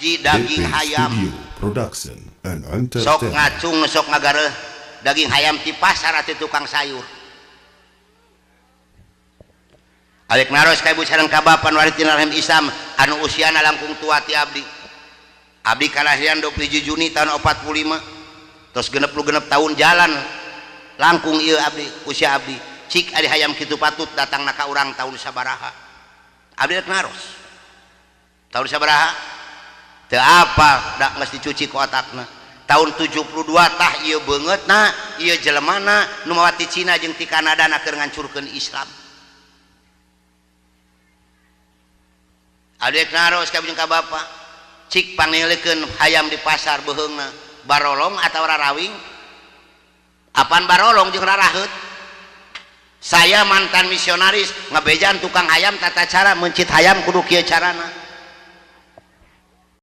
Hiji daging DP hayam. Studio Production and Sok Entertainment. Ngacung, sok ngagareuh daging hayam ti pasar atuh tukang sayur. Alek naros ka ibu sareng ka bapa nu tina rahim Islam anu usiana langkung tua ti abdi. Abdi kalahiran 21 Juni tahun 45. Terus 66 tahun jalan langkung ieu abdi usia abdi. Cik ari hayam kitu patut datangna ka urang tahun sabaraha? Abdi rek naros. Tahun sabaraha? Teu apa da geus dicuci ku otakna. Tahun 72 tah ieu beungeutna, ieu jelemana nu mawa ti Cina jeung ti Kanada na keur ngancurkeun Islam. Abdi rek naros ka jeung ka bapa. Cik pangilikeun hayam di pasar beuheungna barolong atau rarawing? Apan barolong jeung raraheut? Saya mantan misionaris ngebejan tukang hayam tata cara mencit hayam kudu kieu carana.